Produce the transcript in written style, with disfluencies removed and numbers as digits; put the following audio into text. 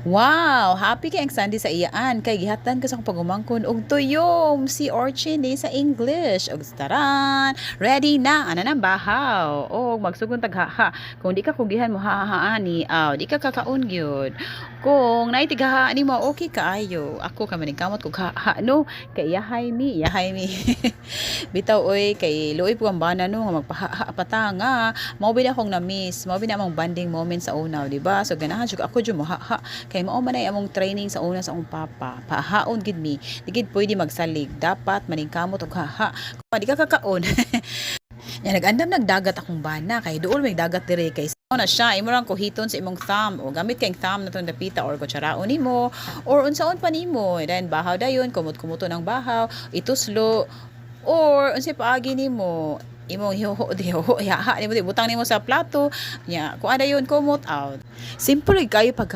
Wow, happy kay ang Sandy sa iyaan kay gihatan ko sa akong pagumangkon og tuyom, sea urchin di sa English. Og taran, ready na ana nang bahaw. Og magsugon tag haha. Kung di ka kugihan mo haha ani, aw di ka kakaon gyud. Kung naay tighaha nimo, okay kaayo. Ako kay maningkamot kog haha no, kay iyahay mi, iyahay mi. Bitaw oy, kay luoy po ang bana no nga magpahaha pa ta nga mao bina akong na-miss, mao bina among bonding moment sa una, di ba? So ganahan jud ako jud mo haha kay mao man ay among training sa una sa akong papa. Pahaon gid mi, di gid pwede magsalig, dapat maningkamot og haha. Kung di ka kakaon. Ya, nag-andam nagdagat akong bana kay duol may dagat dire kay na siya imo lang kuhiton sa imong thumb o gamit kay thumb na tong dapita or kutsaraon nimo or unsaon pa nimo. Then bahaw dayon, kumot-kumuto ng bahaw, ituslo or unsay paagi nimo, imong hiho hiho haha nimo, butang nimo sa plato nya kuan dayon, kumot out. Simple kayo pag